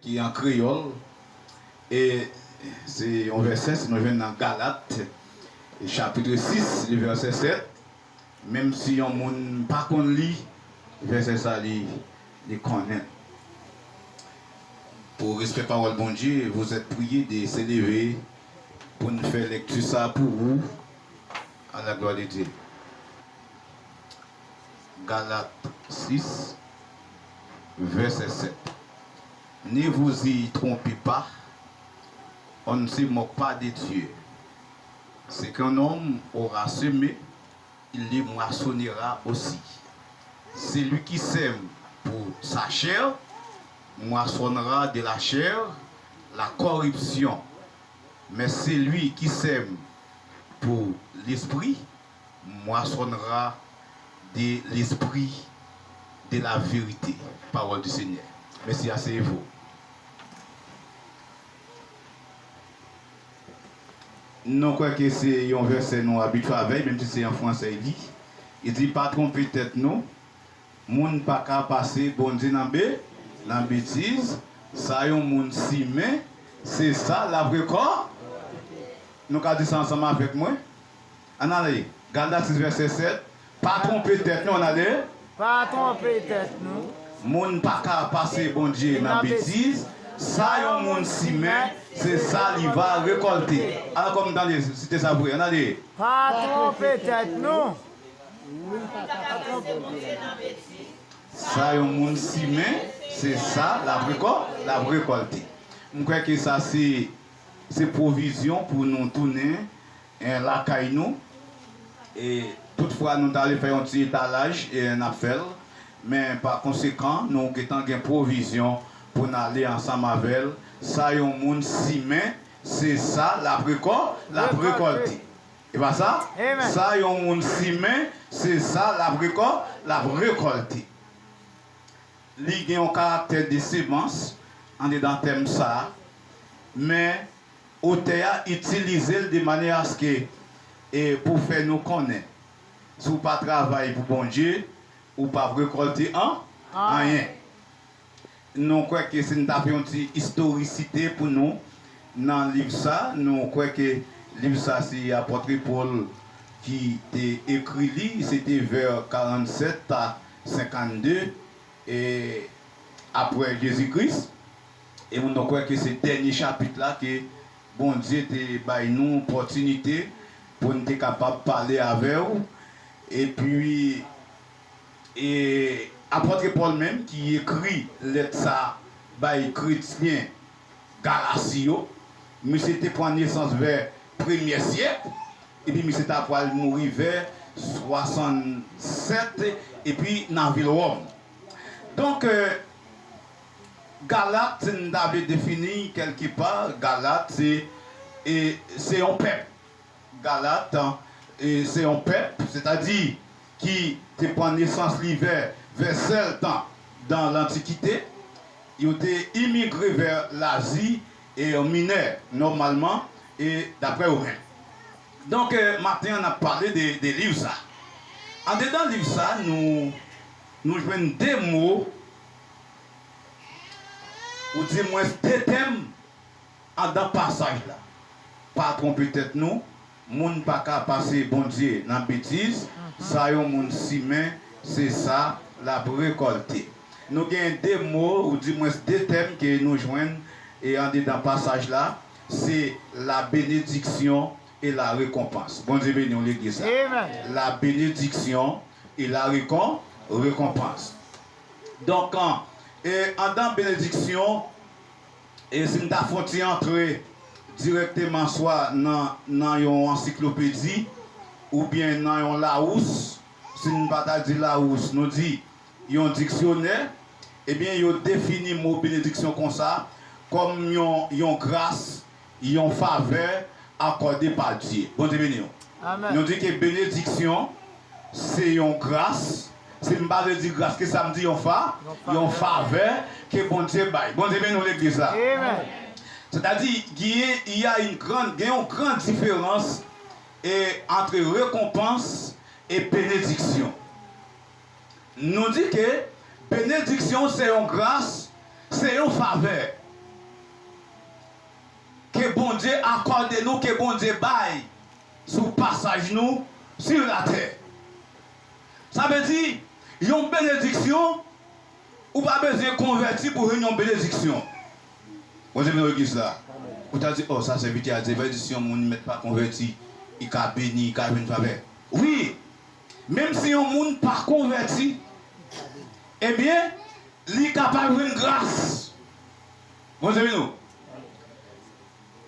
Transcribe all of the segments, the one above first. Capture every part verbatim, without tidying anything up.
ki an kreyòl. E se yon vèsè, si nou jwenn nan Galat, chapit sis, li vèsè sèt. Menm si yon moun pa konn li, vèsè sa li, li konnen. Pou respè pawòl Bondye, vous êtes priés de se leve pou n fè lèkti sa pou ou, à la gloire de Dieu. Galat sis, vèsè sèt. Ne vous y trompez pas, on ne se moque pas de Dieu. Ce qu'un homme aura semé, il le moissonnera aussi. Celui qui sème pour sa chair moissonnera de la chair la corruption, mais celui qui sème pour l'esprit moissonnera de l'esprit de la vérité. Parole du Seigneur. Merci, asseyez-vous. Nou kwè ke se yon vèsè nou abitye avè l, menm si se an fransè li. Li di, pa twonpe tèt nou, moun pa ka pase Bondye nan be, nan betiz, sa yon moun simen, se sa l ap rekò-, nou ka di sa ansanm avèk mwen? Ann ale. Galat sis vèsè sèt. Pa twonpe tèt nou, ann ale. Pa twonpe tèt nou. Moun pa ka pase Bondye nan betiz. Sa yon moun simen, se sa li va rekòlte. Ankò m tande, site sa vre, ann ale. Pa twonpe tèt nou. Sa yon moun simen, se sa l ap rekò-, l ap rekòlte. M kwè ke sa se, se pwovizyon pou nou tounen, eh, lakay nou. E toutfwa nou ta vle fè yon ti etalaj, e n ap fè l. Men pa konsekan, nou gentan gen pwovizyon pou n ale ansanm avè l. Sa yon moun simen, se sa l ap rekò-, l ap rekòlte. E pa sa? Sa yon moun simen, se sa l ap rekò-, l ap rekòlte. Li gen yon karaktè de semans andedan tèm sa a, men otè a itilize l de manyè aske, e pou fè nou konnen, si w pa travay pou Bondye, ou p ap rekòlte an-, anyen. Nou kwè ke si n ta fè yon ti istorisite pou nou nan liv sa, nou kwè ke liv sa se apòt Pòl ki te ekri li, se te vè karannsèt a senkannde, e, apre Jezi Kris. E nou kwè ke se dènye chapit la ke Bondye te bay nou opòtinite pou n te kapab pale avè w. Epi, e, apòt Pòl menm ki ekri lèt sa bay kretyen Galasi yo, misye te pran nesans vè premyè syèk, epi misye ta pral mouri vè swasannsèt epi nan vil Wòm. Donk, e, Galat, si n ta vle defini kèlkepa, Galat se, e, se yon pèp. Galat, e, se yon pèp, sètadi ki te pran nesans li vè, vè sèl tan dan lantikite. Yo te imigre vè Lazi, e, Minè, nòmalman, e, daprè yo menm. Donk, e, maten an, n ap pale de, de liv sa. Andedan liv sa, nou, nou jwenn de mo, ou di mwens de tèm, andan pasaj la. Pa twonpe tèt nou, moun pa ka pase Bondye nan betiz, sa yon moun simen, se sa l ap rekòlte. Nou gen de mo, ou di mwens de tèm ke nou jwenn, e, andedan pasaj la, se la bénédiction et la récompense. Bondye beni w, legliz la. La bénédiction et la récom-, récompense. Donk, an, e, andan benediksyon, e si n ta fè yon ti antre dirèkteman swa nan, nan yon ansiklopedi oubyen nan yon Lawous, si n pa ta di Lawous, nou di yon diksyonè, ebyen, yo defini mo benediksyon konsa, kòm yon, yon gras, yon favè akòde pa Dye. Bondye beni w. Amèn. Nou di ke benediksyon se yon gras. Si m pa vle di gras, ke sa m di, yon fa-, yon favè ke Bondye bay. Bondye beni w, legliz la. Amèn. Sètadi, gen, il y a une grande, gen yon gran diferans, e, antre rekonpans e benediksyon. Nou di ke benediksyon se yon gras, se yon favè. Bondye akòde nou, ke Bondye bay sou pasaj nou sou latè. Sa vle di, yon benediksyon, ou pa bezwen konvèti pou jwenn yon benediksyon. Bondye beni legliz la. Ou ta di, oh, sa sèvitè a di, sa vle di si yon moun mèt pa konvèti, li ka beni, li ka jwenn favè. Wi, menm si yon moun pa konvèti, ebyen, li kapab jwenn gras. Bondye beni w.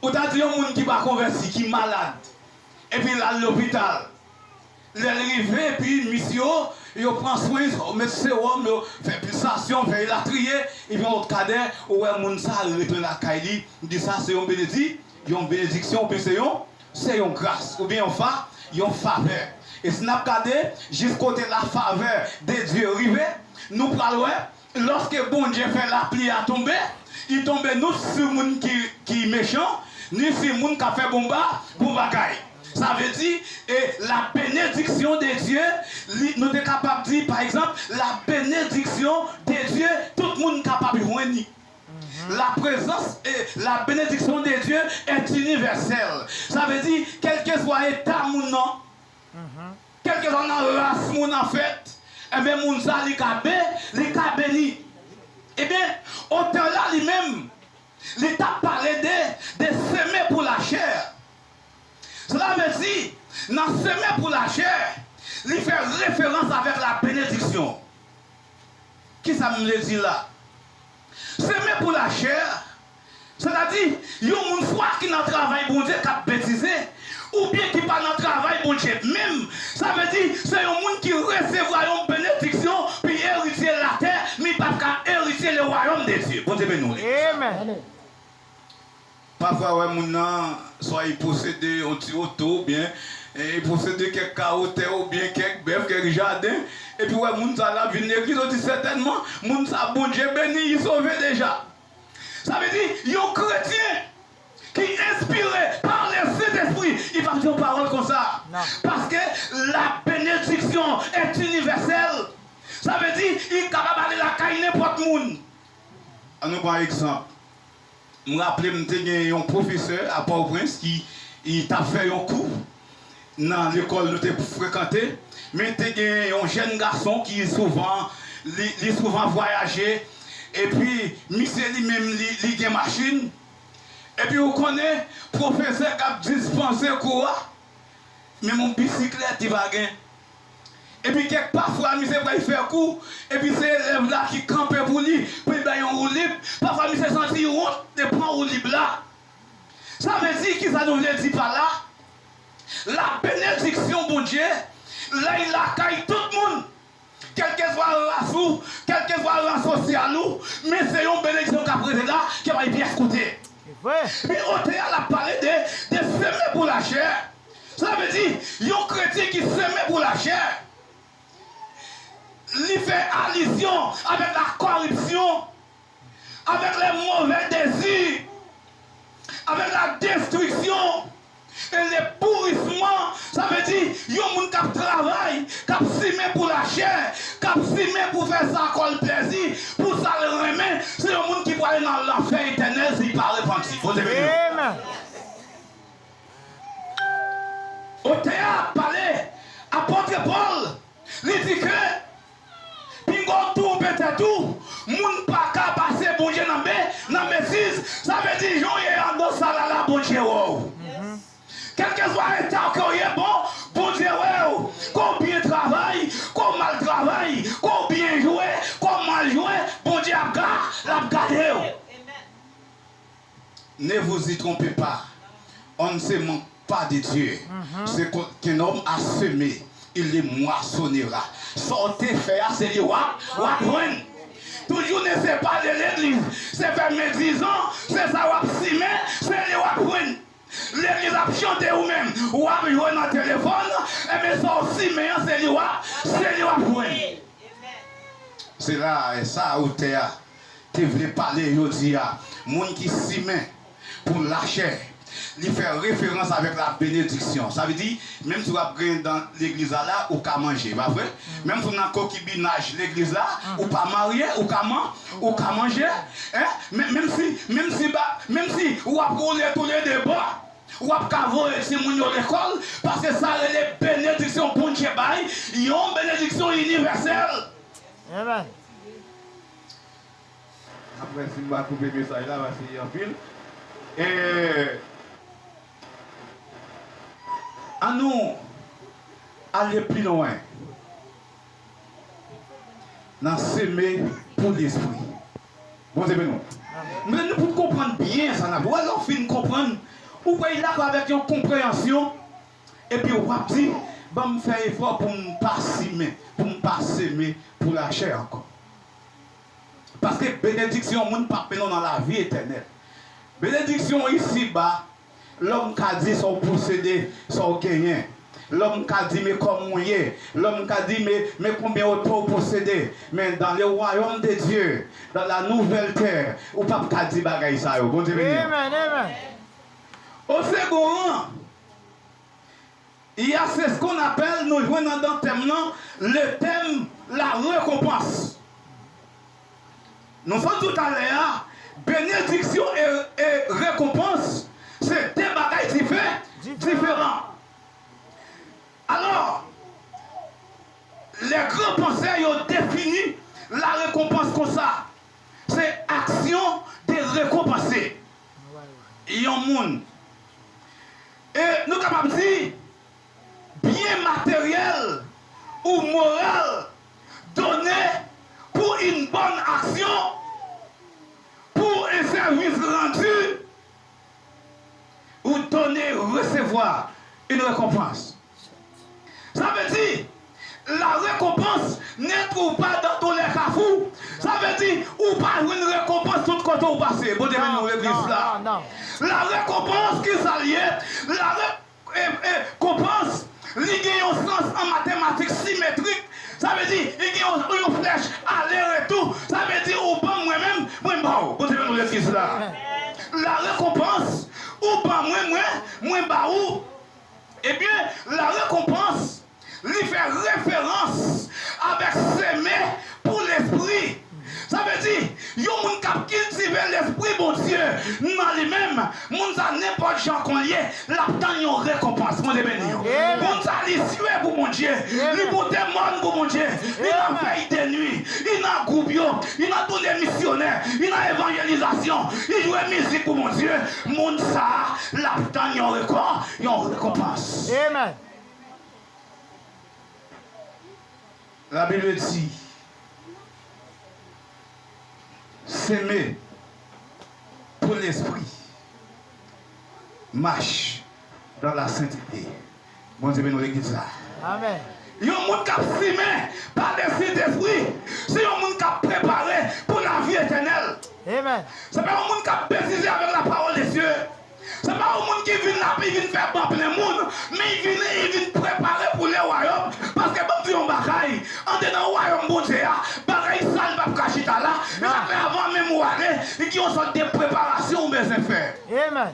Ou ta di yon moun ki pa konvèti, ki malad, epi l al lopital. Lè l rive, epi misye yo, yo pran swen, yo met sewòm, yo fè pilsasyon, fè elatriye, epi yon lòt kadè, ou wè moun sa a retounen lakay li, li di sa se yon benedi-, yon benediksyon, oubyen se yon, se yon gras, oubyen yon fa-, yon favè. E si n ap gade jis kote la favè de Dye rive, nou pral wè, lòske Bondye fè lapli a tonbe, li tonbe non sou moun ki, ki mechan, ni sou moun k ap fè bon ba-, bon bagay. Sa vle di, e la bénédiction de Dieu, li, nou te kapab di, pa egzanp, la bénédiction de Dieu, tout moun kapab jwenn li. La présence et la bénédiction de Dieu est universelle. Sa vle di, kèlkeswa eta moun nan, kèlkeswa nan ras moun an fèt, enben, moun sa, li ka be-, li ka beni. Ebyen, otè la, li menm, li t ap pale de, de semen pou lachè. Sela vle di, nan semen pou lachè, li fè referans avèk la bénédiction. Kisa m vle di la? Semen pou lachè, sètadi, yon moun swa ki nan travay Bondye k ap betize, oubyen ki pa nan travay Bondye menm, sa vle di, se yon moun ki resevwa yon benediksyon pou eritye latè, men li p ap ka eritye le royaume de Dieu. Bondye beni w, legliz. Amen. Pafwa, wè moun nan, swa li posede yon ti oto, oubyen, e, li posede kèk kawo tè, oubyen kèk bèf, kèk jaden, epi wè moun sa la vin legliz, ou di sètènman, moun sa Bondye beni, li sove deja. Sa vle di, yon kretyen ki enspire pa le Sentespri, li p ap di yon pawòl konsa. Non. Paske la bénédiction est universelle. Sa vle di, li kapab ale lakay nenpòt moun. Ann nou pran egzanp. M raple m te gen yon pwofesè a Pòtoprens ki, li t ap fè yon kou nan lekòl nou te frekante, men te gen yon jèn gason ki souvan, li, li souvan vwayaje, epi misye li menm, li, li gen machin, epi ou konnen, pwofesè k ap dispanse kou a, menm yon bisiklèt li pa gen. Epi kèk pafwa, misye pral fè kou, epi se elèv la ki kanpe pou li, pou li bay yon woulib. Pafwa, misye santi wont de pran woulib la. Sa vle di, kisa nou vle di pa la? La bénédiction Bondye, lè l lakay tout moun, kèlkeswa ras ou, kèlkeswa ran sosyal ou, men se yon benediksyon k ap rete la, ki pa gen pyès kote. Se vre. Men otè a, l ap pale de, de semen pou lachè. Sa vle di, yon kretyen ki semen pou lachè, li fè alizyon avèk la kòripsyon, avec les mauvais désirs, avec la destruction et le pourrissement. Sa vle di, yon moun k ap travay, k ap simen pou lachè, k ap simen pou fè sa kò l plèzi, pou sa l renmen, se yon moun ki prale nan lanfè etènèl si l pa repanti. Bondye beni nou. Amen. Otè a ap pale, apot Pòl, li di ke pinga w twonpe tèt ou, moun pa ka pase Bondye nan be-, nan betiz, sa vle di jan w ye anndan sal la, Bondye wè w. Kèlkeswa eta ke w ye, bon, Bondye wè w. Ke w byen travay, ke w mal travay, ke w byen jwe, ke w mal jwe, Bondye ap ga-, l ap gade w. Ne vous y trompez pas, on ne se manque pas de Dieu. Ce qu'un homme a semé, il le moissonnera. Sa w te fè a, se li w ap, w ap jwenn. Tout jounen se pale legliz, se fè medizan, se sa w ap simen, se li w ap jwenn. Legliz ap chante ou menm, w ap jwe nan telefòn, enben sa w simen an, se li w ap, se li w ap jwenn. Se la, e sa otè a te vle pale jodi a. Moun ki simen pou lachè, Li fè referans avèk la benediksyon. Sa vle di, menm si w ap gen nan legliz la, la, ou ka manje, pa vre? Menm si w nan kokibinaj legliz la, ou pa marye, ou ka man, ou ka manje. Hein? Men, menm si, menm si, ba, menm si w ap woule toulede bò, w ap ka voye timoun yo lekòl, paske sa rele benediksyon Bondye bay, yon benediksyon inivèsèl. Amen. Apre si m pa koupe mesaj la, paske li anpil. E, ann nou ale pi lwen nan seme pou lespri. Bondye beni w. M vle nou pou n konprann byen sa n ap di. Ou wè, lè w fin konprann, ou wè, l ap avèk yon konpreyansyon, epi w ap di, ban m fè efò pou m pa simen, pou m pa seme pou lachè ankò. Paske benediksyon yon moun p ap mennen w nan lavi etènèl. Benediksyon isiba, lòm ka di sa w posede, sa w genyen. Lòm ka di, men kòman w ye. Lòm ka di, men, men konbyen oto w posede. Men dans le royaume de Dieu, dans la nouvelle terre, ou p ap ka di bagay sa yo. Bondye beni w. Amen, amen. Au second rang, il y a, c'est ce qu'on appelle, nou jwenn anndan tèm nan, le thème, la récompense. Nou sot di w talè a, benediksyon e, e rekonpans, se de bagay dife-, diferan. Alò, les grands penseurs yo defini la récompense konsa. Se aksyon de rekonpanse yon moun. E nou kapab di, byen materyèl ou moral done pou une bonne action, pour un service rendu, ou donner, recevoir une récompense. Sa vle di, la récompense ne trouve pas dans tous les carrefours. Sa vle di, ou pa jwenn rekonpans tout kote ou pase. Bondye beni nou legliz la. La récompense, ki sa l ye? La re-, e, e, konpans, li gen yon sans an matematik simetrik. Sa vle di, li gen yon, yon flèch ale retou. Sa vle di, ou ban m, mwen menm, mwen ba w. Bondye beni nou legliz la. La récompense, ou ban mwen, mwen, mwen ba ou. Ebyen, la récompense, li fè referans avèk seme pou lespri. Sa vle di, yon moun k ap kiltive lespri Bondye nan li menm, moun sa, nenpòt jan konn ye, l ap tann yon rekonpans. Bondye beni w. Amen. Moun sa, li swe pou Bondye. Amen. Li pote mòn pou Bondye. Li nan vèy de nwi. Li nan gwoup yo. Li nan toune misyonè. Li nan evanjelizasyon. Li jwe mizik pou Bondye. Moun sa, l ap tann yon rekò, yon rekonpans. Amen. Labib di, seme pou lespri, mache dans la sainteté. Bondye beni w legliz la. Amen. Yon moun k ap simen pa lespri, se yon moun k ap prepare pou lavi etènèl. Amen. Se pa yon moun k ap betize avèk la parole de Dieu. Se pa yon moun ki vin la, li vin fè ban plen moun, men li vin, li vin prepare pou le wayòm. Paske ban m di yon bagay, andedan wayòm Bondye a, bagay sal p ap ka chita la, e sa fè avan menm ou ale, li gen yon sòt de preparasyon ou bezwen fè. Amen.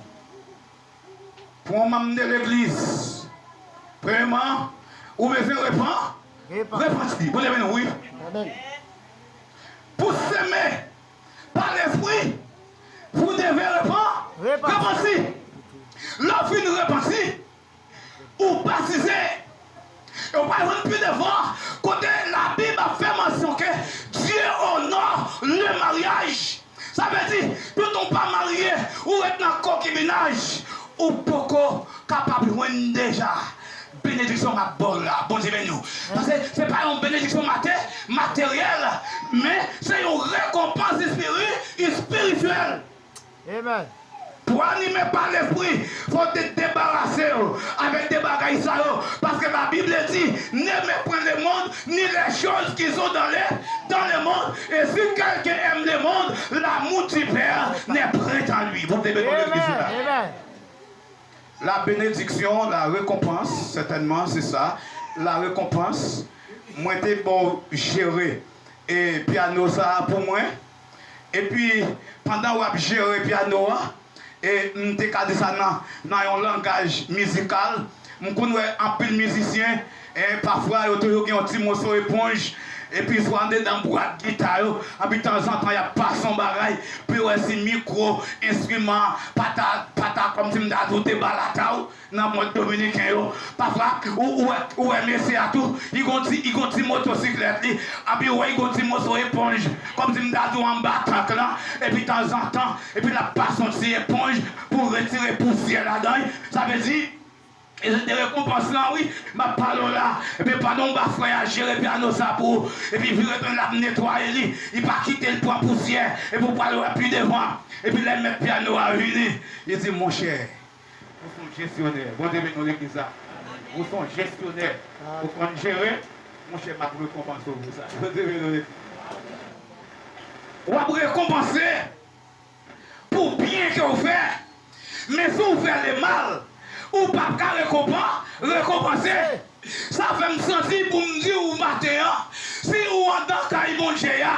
Pou yon manm de legliz, premyèman, ou bezwen repan-, repanti. Bondye beni w, wi. Amen. Pou seme pa lespri, vous devez repen-, repanti. Lè w fin repanti, ou batize. E w pral jwenn pi devan, kote Labib ap fè mansyon ke Dieu honore le mariage. Sa vle di, toutan w pa marye, ou ret nan kokibinaj, ou poko kapab jwenn deja benediksyon m ap ba w la. Bondye beni w. Paske se pa yon benediksyon mate-, materyèl, men se yon rekonpans espiri-, espirityèl. Amen. Pou anime pa lespri, fò w te debarase w avèk de bagay sa yo. Paske Labib di, n'aimez point le monde, ni les choses qui sont dans le, dans le monde. Et si quelqu'un aime le monde, l'amour du Père n'est point en lui. Bondye beni w legliz la. Amen. Amen. La bénédiction, la récompense, sètènman, se sa. La récompense, mwen te ba w jere, e, pyano sa a pou mwen. Epi, pandan w ap jere pyano a, E m te ka di sa nan, nan yon langaj mizikal. M konn wè anpil mizisyen, e pafwa yo toujou gen yon ti moso eponj, epi swa andedan bwat gita yo, epi tanzantan y ap pase yon bagay, pou yo wè si mikwo, enstriman, pa ta, pa ta kòmsi m ta di w te ba lata w, nan mòd dominiken yo. Pafwa, ou, ou wè, ou wè mesye a tou, li gon ti, li gon ti motosiklèt li, epi ou wè li gon ti moso eponj, kòmsi m ta di w anba tank lan, epi tanzantan, epi l ap pase yon ti eponj pou retire pousyè ladan l. Sa vle di, e se te rekonpans lan, wi, m ap pale w la. Epi pandan w ba frè a jere pyano sa pou ou, epi vire men l ap netwaye li, li pa kite l pran pousyè, epi w pral wè pi devan. Epi lè mèt pyano a vini, li di, monchè, ou se yon jesyonè. Bondye beni w legliz la. Ou se yon jesyonè. Ou konn jere. Monchè, m ap rekonpanse w pou sa. Bondye beni w legliz. W ap rekonpanse pou byen ke w fè. Men si w fè lemal, ou p ap ka rekonpan-, rekonpanse. Sa fè m santi pou m di w maten an, si ou andan kay Bondye a,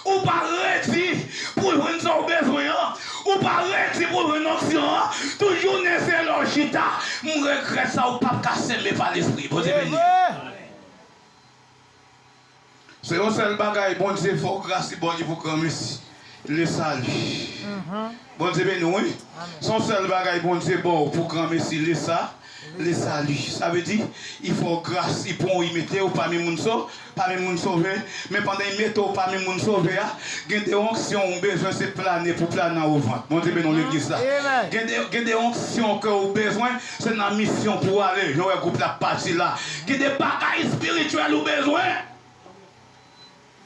ou pa redi pou w jwenn sa w bezwen an, ou pa redi pou w jwenn onksyon an, tout jounen se lè w chita, m regrèt sa, ou p ap ka seme pa Lespri. Bondye beni. Se yon sèl bagay Bondye fè w gras, li ba w li pou granmesi. Le sali. Bondye beni w, wi. Se yon sèl bagay Bondye ba w pou granmesi, le sa, le sali. Sa vle di, li fè w gras, li pran w, li mete w pami moun so, pami moun sove. Men pandan li mete w pami moun sove a, gen de onksyon ou bezwen, se plane pou plane an ou vant. Bondye beni w, legliz la. Gen de, gen de onksyon ke ou bezwen, se nan misyon pou w ale. Jan w wè gwoup la ap pati la. Gen de bagay espirityèl ou bezwen.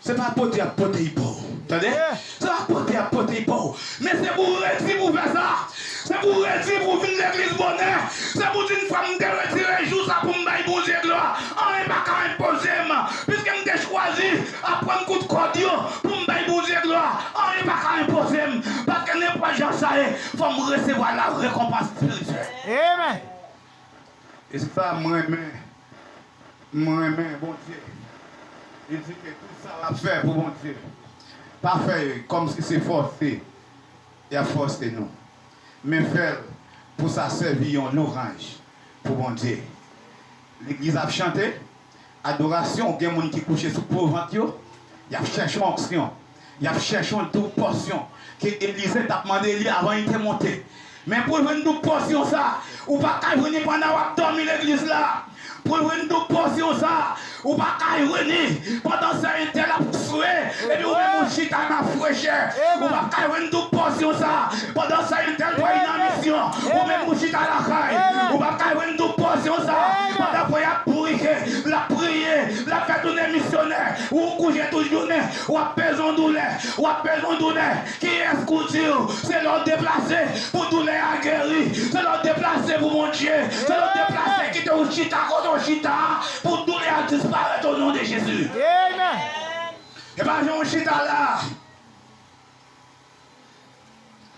Se pa pote y ap pote l ba w. Tande? Se pa pote y ap pote l ba w. Men se pou w redi pou w fè sa. Se pou w redi pou w vin legliz bonè. Se pou w di, fò m te retire jou sa pou m bay Bondye glwa. Anyen pa ka enpoze m. Piske m te chwazi aprann kout kòd yo pou m bay Bondye glwa. Anyen pa ka enpoze m. Paske nenpòt jan sa ye, fò m resevwa la rekonpans espirityèl. Amen. E se sa m renmen. M renmen Bondye. Li di ke tout sa w ap fè pou Bondye, pa fè kòmsi se fòse y ap fòse nou. Men fè l pou sa sèvi yon lwanj pou Bondye. Legliz ap chante, adorasyon, gen moun ki kouche sou po vant yo, y ap chèche onksyon. Y ap chèche yon doub pòsyon ke Elize t ap mande li avan li te monte. Men pou w jwenn doub pòsyon sa, ou pa ka jwenn li pandan w ap dòmi legliz la. Pou w jwenn doub pòsyon sa, ou pa ka jwenn li pandan sè entèl ap swe, epi ou menm ou chita nan frechè. Ou pa ka jwenn doub pòsyon sa, pandan sè entèl pral nan misyon, ou menm ou chita lakay. Ou pa ka jwenn doub pòsyon sa, pandan frè a ap bourike, l ap priye, l ap fè tounen misyonè, ou kouche tout jounen. W ap peze yon doulè. W ap peze yon doulè. Kiyès k ou di w? Se lè w deplase pou doulè a geri. Se lè w deplase pou Bondye. Se lè w deplase kite w chita kote w chita a pou doulè a disparèt o non de Jezi. Amen. E pa jan w chita la.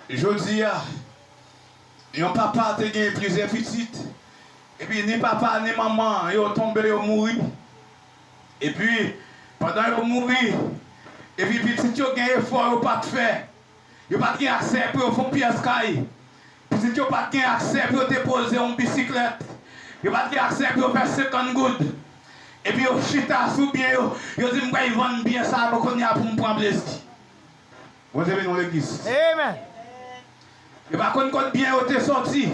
Jodi a, yon papa te gen plizyè pitit, epi ni papa ni manman yo tonbe, yo mouri. Epi, pandan yo mouri, epi pitit yo gen efò yo pa t fè. Yo pa t gen aksè pou yo fè yon pyès kay. Pitit yo pa t gen aksè pou yo te poze yon bisiklèt. Yo pa t gen aksè pou yo fè senkant goud. Epi yo chita sou byen yo, yo di, "M pral vann byen sa a kounye a pou m pran plezi." Bondye beni w, legliz. Amen. Yo pa konn kot byen yo te sòti.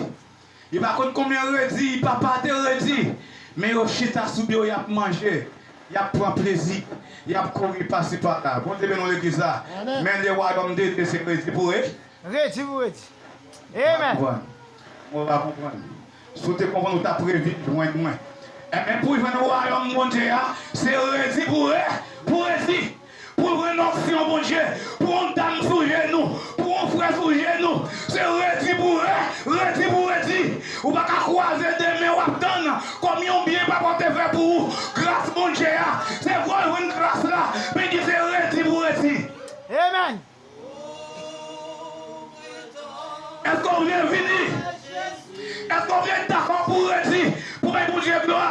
Yo pa konn konbyen redi papa te redi. Men yo chita sou byen yo, y ap manje, y ap pran plezi, y ap kouri pase pala. Bondye beni w, legliz la. Amen. Men le wayòm de Dye se redi pou redi. Redi pou redi. Amen. Ou pa konprann. Ou pa konprann. Si w te konprann, ou t ap revin jwenn mwen. Enben, pou jwenn wayòm Bondye a, se redi pou re-, pou redi. Pou jwenn onksyon Bondye, pou yon dam sou jenou, pou yon frè sou jenou, se redi pou re-, redi pou redi. Ou pa ka kwaze de men w ap tann kòm yon byen papa w te fè pou ou. Gras Bondye a, se vwa w jwenn gras la, men ki se redi pou redi. Amen. Èske w vle vini? Èske w vle dakò pou redi, pou bay Bondye glwa?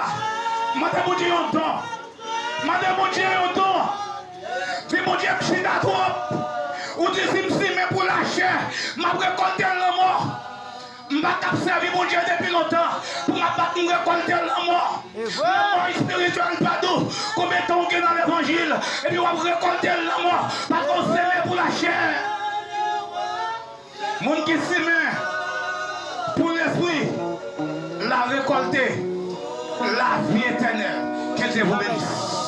Mande Bondye yon don. Mande Bondye yon don. Di, "Bondye, m chita twòp." Ou di, "Si m simen pou lachè, m ap rekòlte lanmò." M pa t ap sèvi Bondye depi lontan pou m ap bat m rekòlte lanmò. Lanmò espirityèl pa dou. Konbyen tan w gen nan levanjil epi w ap rekòlte lanmò paske w simen pou lachè? Moun ki simen pou lespri la rekòlte lavi etènèl. Que Dieu vous bénisse.